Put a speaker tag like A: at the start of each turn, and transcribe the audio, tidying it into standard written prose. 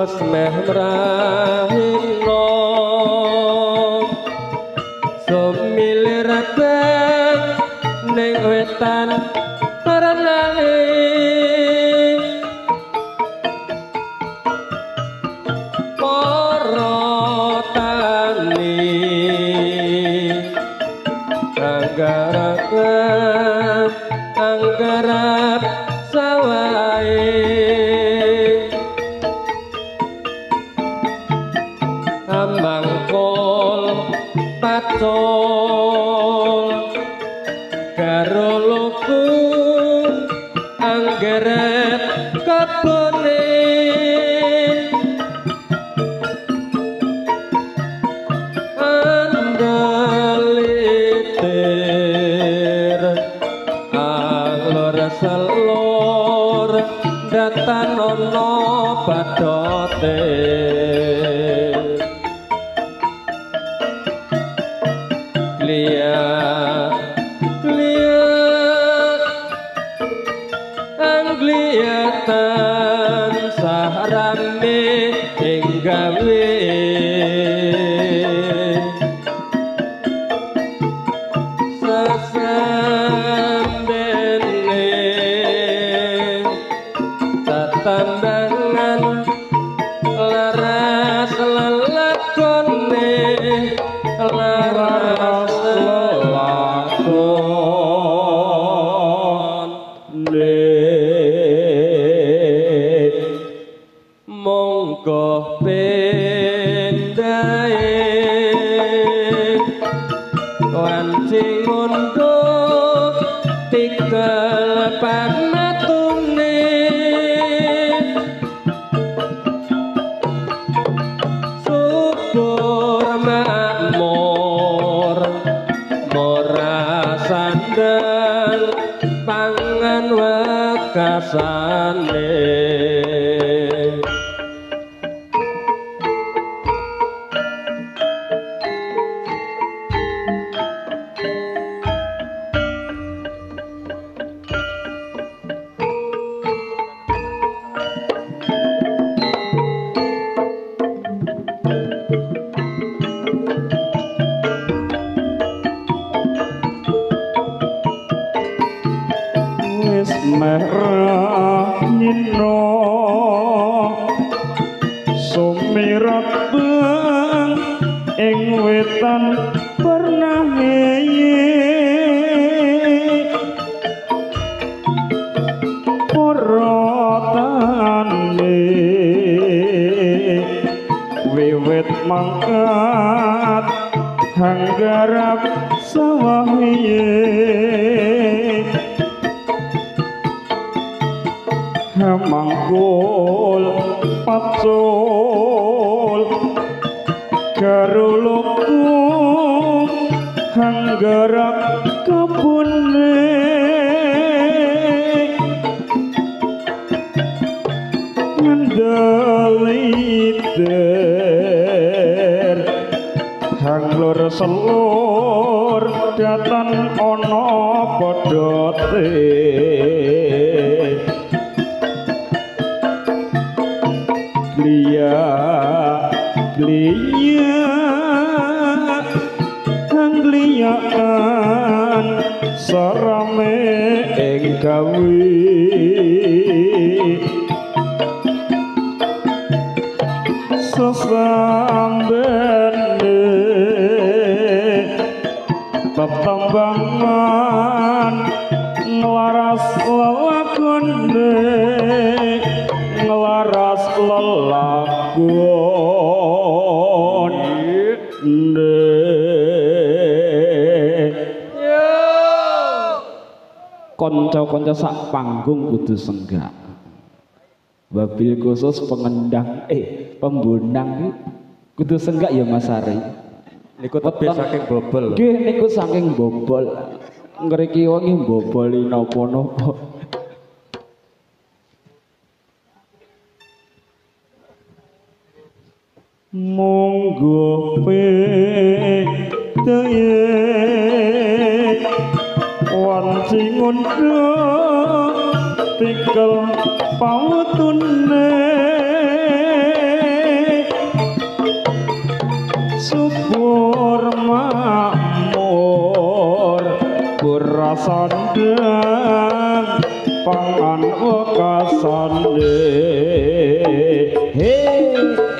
A: Wis meh mrahina sumilir bang ning wetan perenahe para tani anggarap anggarap sawahe amangkol pacol karo luku anggarap kebone andalitir anglor selur datan ana badote Lia lia Anglia tansah rame ing gawe sesambene tetembangan laras lelakone laras lelakone monggo pendae wanci ngundhuh tikel pamatune subur makmur ora sandal pangan wekasane.
B: Merah nyino sumirat bang ing wetan pernahe para tani wiwit mangkat hanggarap sawahe mangkul pacul karo luku hanggarap kebune ngandelitir hanglur selur datan ana padhate Lia lia angliaan sarame ing gawe sesambene tetembangan nglaras lelakone nglaras lelakon
C: Kanca-kanca sak panggung kudu senggak. Wabil khusus pengendang pembonang kudu senggak ya Mas Ari.
A: Niku tebih saking bobol.
C: Nggih niku saking bobol. Ngriki wong boboli napa-napa.
B: Monggo petae wanci ngundhuh tikel pawetune Sandang pangan wekasane. He.